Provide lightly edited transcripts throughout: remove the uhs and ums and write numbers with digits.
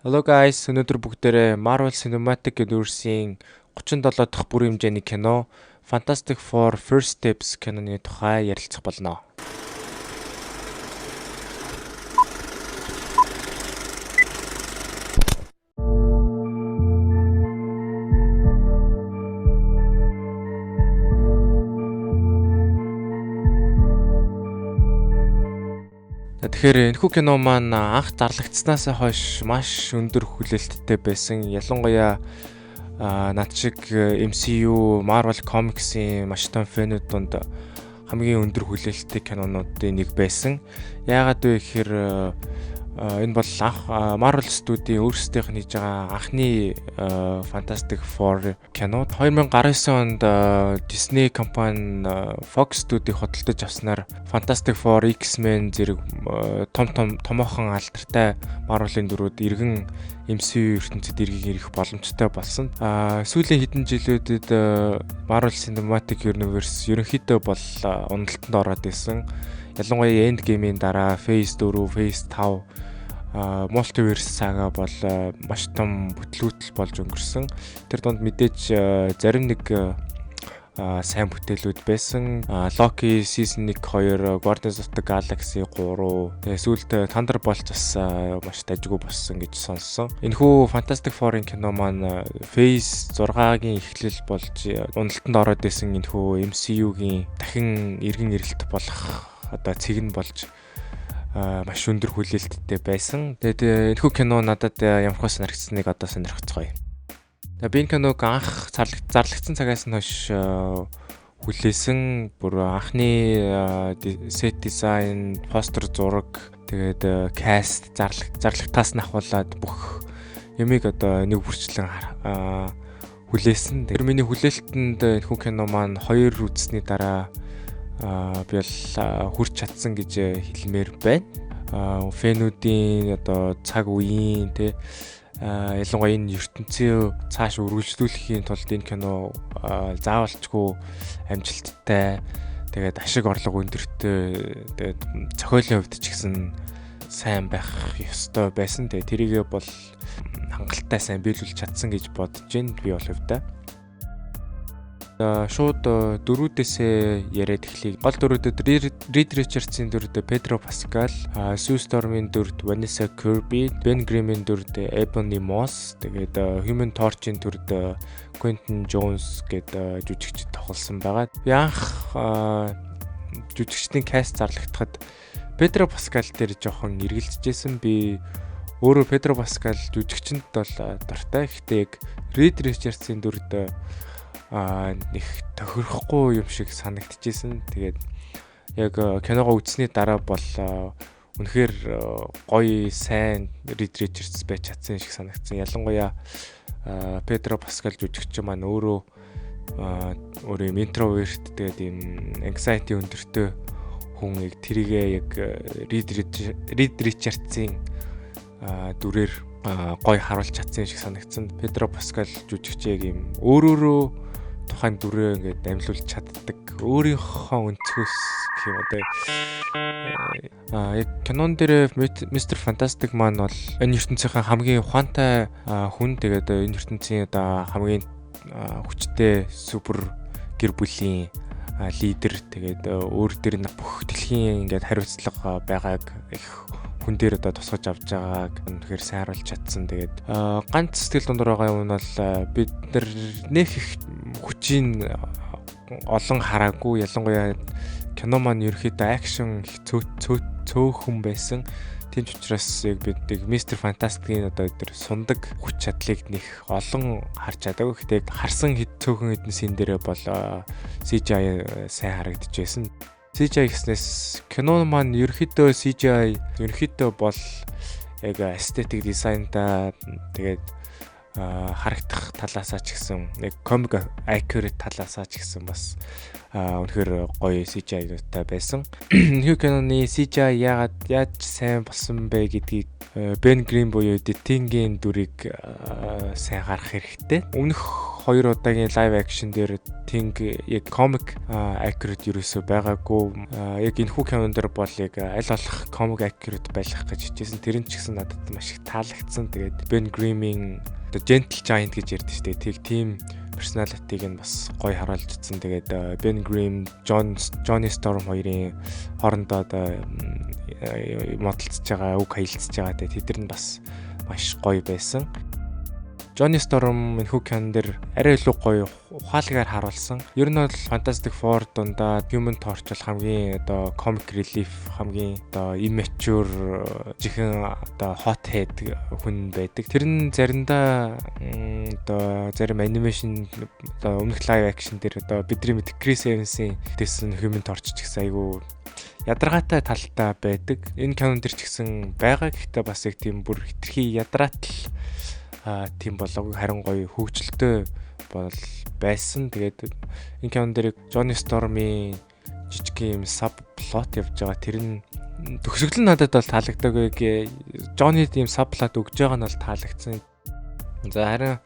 Hello guys, өнөөдөр бүгдээрээ Marvel Cinematic Universe-ийн 37 дахь бүрэн хэмжээний кино Fantastic Four First Steps киноны тухай ярилцах болно. Тэгэхээр энэхүү кино маань анх зарлагдсанаас хойш маш өндөр хүлээлттэй байсан. Ялангуяа над шиг MCU, Marvel Comics-ийн маш том фэнүүд дунд хамгийн өндөр хүлээлттэй кинонуудын нэг байсан. Яагаад вэ гэхээр энэ бол анх Marvel студийн өөрсдийнх нь хийж байгаа анхны Fantastic Four кино. 2019 онд Disney компани Fox студийг худалдаж авснаар Fantastic Four, X-Men зэрэг том том томоохон алдартай Marvel-ын дүрүүд эргэн MCU ертөнцид эргэн ирэх боломжтой болсон. Сүүлийн хэдэн жилүүдэд Marvel Cinematic Universe ерөнхийдөө бол уналтанд ороод исэн. Ялангуяа Endgame-ийн дараа Phase 4, Phase 5 Multiverse сага бол маш том бүтлгүүтэл болж өнгөрсөн. Тэр дунд мэдээж зарим нэг сайн бүтээлүүд байсан. Loki season 1, 2, Guardians of the Galaxy 3, тэгээ сүүлд Thunderbolts бас маш дажгүй болсон гэж сонссон. Энэхүү Fantastic Four-ын кино маань Phase 6-гийн эхлэл болж уналтанд ороод исэн энэхүү MCU-гийн дахин эргэн ирэлт болох одоо цэг нь болж маш өндөр хүлээлттэй байсан. Тэгээд энэхүү кино надад ямар хөө сонирхсныг одоо сонирхцгоё. Би энэ киног анх зарлагдсан цагаас нь хойш хүлээсэн. Бүр анхны сет дизайн, постэр зураг, тэгээд каст зарлагтаас нь ахуулаад бүх юмыг одоо нэг бүрчлэн хүлээсэн. Тэр миний хүлээлтэнд энэхүү кино маань хоёр үзсний дараа би бол хүрч чадсан гэж хэлмээр байна. Фэнүүдийн одоо цаг үеийн тэ ялангуяа энэ ертөнцийн цааш үргэлжлүүлэхийн тулд энэ кино заавалчгүй амжилттай, тэгээд ашиг орлого өндөртэй, тэгээд зохиолын хувьд ч гэсэн сайн байх ёстой байсан. Тэгээд тэрийгээ бол хангалттай сайн биелүүлж чадсан гэж бодож байна би бол хувьдаа. Шууд дөрүүдээсээ яриад эхлэе. Гол дөрүүдэд Reed Richards-ийн дүрд Pedro Pascal, Sue Storm-ын дүрд Vanessa Kirby, Ben Grimm-ийн дүрд Ebony Moss, тэгээд Human Torch-ын дүрд Quentin Jones гэдэг жүжигчид тоглосон байгаа. Би анх жүжигчдийн каст зарлагдахад Pedro Pascal дээр жоохон эргэлзэжсэн. Би өөрөө Pedro Pascal жүжигчэнд бол дуртай. Гэхдээ яг Reed Richards-ын дүрд нэг тохирохгүй юм шиг санагдчихсэн. Тэгээд яг киногоо үзсний дараа бол үнэхээр гоё сайн Reed Richards байж чадсан шиг санагдсан. Ялангуяа Педро Паскал жүжигчин маань өөрөө өөрөө юм интроверт, тэгээд юм anxiety өндөртэй хүн яг тэрийгээ яг Reed Richards-ийн дүрээр гоё харуулж чадсан шиг санагдсан. Педро Паскал жүжигч яг юм өөрөөрөө тухайн дүрээ ингээд амьлуулж чаддаг. Өөрийнхөө өнцгөөс гэх юм одоо яг кинон дээр Mr. Fantastic маань бол энэ ертөнцийн хамгийн ухаантай хүн, тэгээд энэ ертөнцийн одоо хамгийн хүчтэй супер гэр бүлийн лидер, тэгээд өөр дээр нь бүх дэлхийн ингээд хариуцлага байгааг их хүн дээр одоо тусгаж авч байгааг үнэхээр сайн харуулж чадсан. Тэгээд ганц сэтгэл дундуур байгаа юм нь бол бид нар нэх их хүчийн олон хараагүй. Ялангуяа кино маань ерөөхдөө акшн их цөөхөн байсан. Тийм ч учраас яг бид нэг Mr. Fantastic-ийн одоо тэр сундаг хүч чадлыг нэх олон харж чадаагүй. Гэхдээ харсан хэд цөөхөн хэдэн син дээрээ бол CGI сайн харагдаж байсан. CGI гэснээс кино маань ерөөхдөө CGI ерөөхдөө бол яг aesthetic дизайнтай, тэгээд харагдах талаасаа ч гэсэн яг comic accurate талаасаа ч гэсэн бас Үнэхээр гоё CGI-тай байсан. Энэхүү киноны CGI яагаад яаж сайн болсон бэ гэдгийг Бен Грим буюу The Thing-ийн дүрийг сайн харах хэрэгтэй. Өмнөх хоёр удаагийн live action дээр Thing яг comic accurate ерөөсөө байгаагүй. Яг энэхүү кинон дээр бол яг аль болох comic accurate байх гэж хичээсэн. Тэр нь ч гэсэн надад маш их таалагдсан. Тэгээд Бен Гримийн одоо Gentle Giant гэж ярьдаг шүү дээ. Тэр тийм personality-г нь бас гоё харуулж ирсэн. Тэгээд Бен Грим, Johnny Storm хоёрын хоорондоо одоо модалцж байгаа, үг хаялцж байгаа. Тэгээд тэд нар нь бас маш гоё байсан. Johnny Storm энэхүү кинон дээр арай илүү гоё ухаалгаар харуулсан. Ер нь бол Fantastic Four дундаа Human Torch бол хамгийн одоо comic relief, хамгийн одоо immature, жихэн одоо hothead хүн байдаг. Тэр нь заримдаа одоо зарим animation, одоо өмнөх live action дээр одоо бидний мэдэх Chris Evans-ийн дэсэн Human Torch ч гэсэн айгүй ядаргаатай талтай байдаг. Энэ кинон дээр ч гэсэн байгаа. Гэхдээ бас яг тийм бүр хэтэрхий ядраатал тийм болоогүй, харин гоё хөгжилтэй бол байсан. Тэгээд энэ кинон дээр Johnny Storm-ийн жижиг юм sub plot явж байгаа. Тэр нь төгсгөл нь надад бол таалагдаагүй. Johnny тийм sub plot өгж байгаа нь бол таалагдсан. За, харин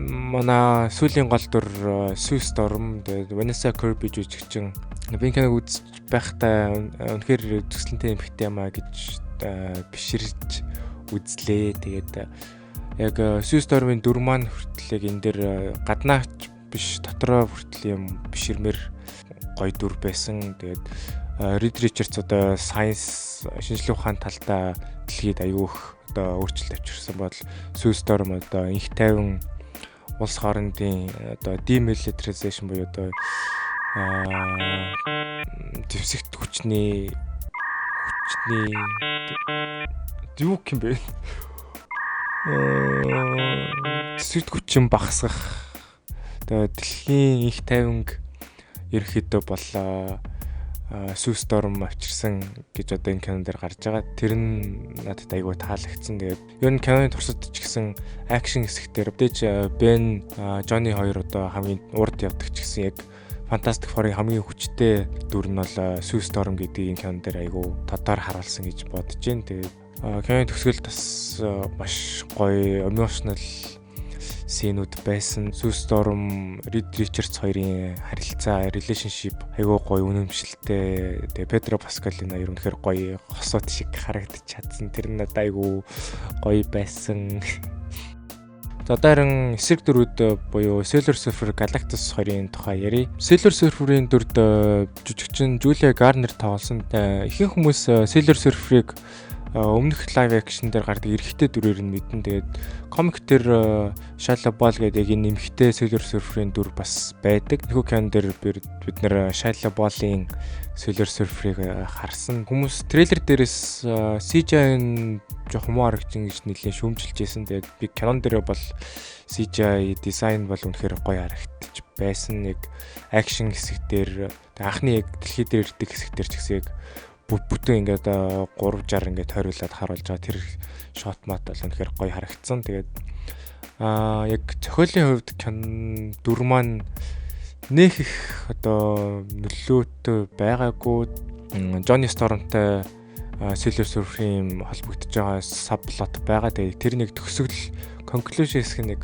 манай сүүлийн гол дүр Sue Storm, тэгээд Vanessa Kirby жүжигчин, би киног үзэж байхдаа үнэхээр үзэсгэлэнтэй эмэгтэй юм а гэж биширч үзлээ. Тэгээд яг Sue Storm-ын дүр маань хүртэл яг энэ дээр гаднаач биш, дотроо хүртэл юм биширмэр гоё дүр байсан. Тэгээд Reed Richards одоо science, шинжлэх ухаан талдаа дэлхийд аюу их одоо өөрчлөлт авчирсан бол Sue Storm одоо энх тайван улс хоорондын одоо demilitarization буюу одоо зэвсэгт хүчний юу гэх юм бэ? Зэвсэгт хүчин багасгах, одоо дэлхийн энх тайванг ерөөхдөө бол Sue Storm авчирсан гэж одоо энэ кинон дээр гарч байгаа. Тэр нь надад айгүй таалагдсан. Тэгээд ер нь киноны туршид ч гэсэн action хэсэгтэр мэдээж Бен, Johnny хоёр одоо хамгийн урд явдаг ч гэсэн яг Fantastic Four-ын хамгийн хүчтэй дүр нь бол Sue Storm гэдгийг энэ кинон дээр айгүй тодор харуулсан гэж бодож байна. Тэгээд киноны төгсгөлд бас маш гоё emotional scene үүд байсан. Sue Storm, Reed Richards хоёрын харилцаа, relationship айгүй гоё үнэмшилтэй. Тэгээ Pedro Pascal-ын хоёр үнэхээр гоё хосууд шиг харагдаж чадсан. Тэр нь надад айгүй гоё байсан. За, одоо харин эсрэг дүрүүд буюу Silver Surfer, Galactus хоёрын тухай ярья. Silver Surfer-ийн дүрд жүжигчин Julia Garner тоглосон. Ихэнх хүмүүс Silver Surfer-ыг өмнөх live action дээр гардаг эрэгтэй дүрээр нь мэднэ. Тэгээд комик дээр Shalla Bal гэдэг яг энэ эмэгтэй Silver Surfer-ийн дүр бас байдаг. Энэхүү кинон дээр бид нэр Shalla Bal-ын Silver Surfer-ыг харсан. Хүмүүс трейлер дээрээс CGI нь жоохон муу харагчин гэж нэлээд шүүмжилж байсан. Тэгээд би кинон дээр бол CGI дизайн бол үнэхээр гоё харагдчих байсан. Яг action хэсэг дээр, анхны яг дэлхий дээр ирдэг хэсэг дээр ч гэсэн яг бүтэн ингээд 360 ингээд тойруулаад харуулж байгаа тэр shot мат бол үнэхээр гоё харагдсан. Тэгээд яг зохиолын хувьд кино дүр маань нэх их одоо нөлөөтэй байгаагүй. Johnny Storm-тай Silver Surfer-ийн холбогдож байгаа subplot байгаа. Тэгээд тэр нэг төгсгөл, conclusion хэсэг нэг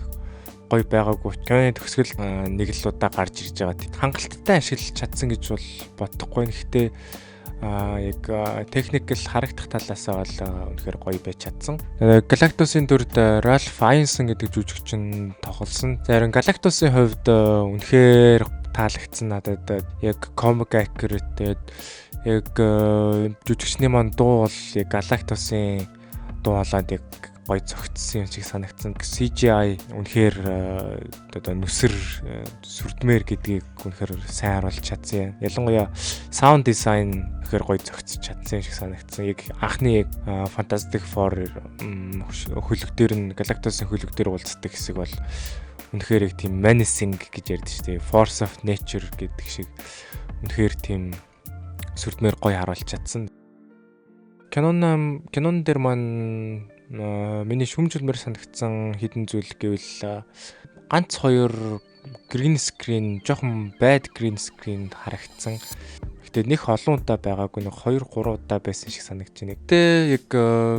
гоё байгаагүй. Киноны төгсгөл нэг л удаа гарч ирж байгаа. Хангалттай ашиглаж чадсан гэж бол бодохгүй. Гэхдээ яг technical харагдах талаасаа бол үнэхээр гоё байж чадсан. Galactus-ын дүрд Ralph Ineson гэдэг жүжигчин тоглосон. Зарим Galactus-ын хувьд үнэхээр таалагдсан надад, яг comic accurate, тэгээд яг жүжигчний маань дуу бол яг Galactus-ын дуу болоод яг гоё зөгцсөн юм шиг санагдсан. CGI үнэхээр одоо нүсэр сүрдмээр гэдгийг үнэхээр сайн харуулж чадсан. Ялангуяа sound design үнэхээр гоё зөгцөж чадсан юм шиг санагдсан. Яг анхны Fantastic Four хөлөг дээр нь, Galactus-ын хөлөг дээр уулздаг хэсэг бол үнэхээр яг тийм menacing гэж ярьдаг шүү дээ. Force of nature гэдэг шиг үнэхээр тийм сүрдмээр гоё харуулж чадсан. Кинон дээр маань миний шүүмжлэмээр санагдсан хэдэн зүйл гэвэл ганц хоёр Green screen, жоохон bad green screen харагдсан. Гэтэ нэх олон удаа байгаагүй, нэг 2 3 удаа байсан шиг санагдаж байна. Гэтэ яг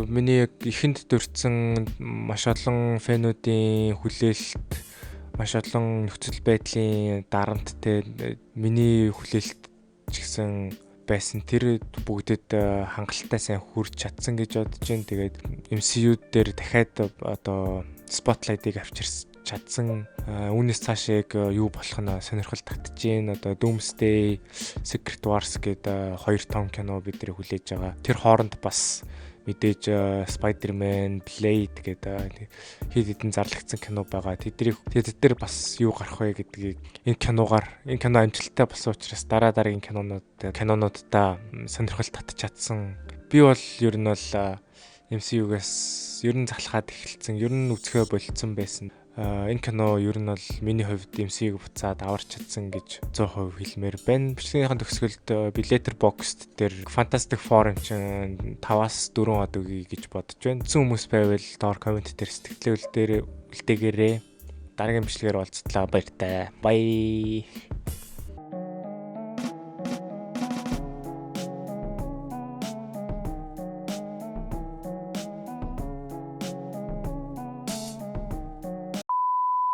миний яг ихэнд дурдсан маш олон fan үүдийн хүлээлт, маш олон нөхцөл байдлын дарамт, те, миний хүлээлт ч гэсэн байсан, тэр бүгдэд хангалттай сайн хүрч чадсан гэж бодож байна. Тэгээд MCU дээр дахиад одоо spotlight-ыг авчирсан чадсан. Үүнээс цааш яг юу болох нь сонирхол татж гин. Одоо Doomsday, Secret Wars гэдэг хоёр том кино бидний хүлээж байгаа. Тэр хооронд бас мэдээж Spider-Man, Blade гэдэг хэд хэдэн зарлагдсан кино байгаа. Тэднийг, тэд дээр бас юу гарах вэ гэдгийг энэ киногаар, энэ кино амжилттай болсон учраас дараа дараагийн кинонуудаа сонирхол татж чадсан. Би бол ер нь бол MCU-гаас ер нь залхаад эхэлсэн. Ер нь үзэхээ болцсон байсан. Энэ кино ер нь бол миний хувьд MCU-г буцаад аварч чадсан гэж 100% хэлмээр байна. Бичлэгийнхэн төгсгөлд би Letterboxd дээр Fantastic Four чинь 5-аас 4 од өгье гэж бодож байна. Үзсэн хүмүүс байвал доор comment дээр сэтгэлдээ үлдээгээрэй. Дараагийн бичлэгээр уулзтлаа, баяртай. Bye.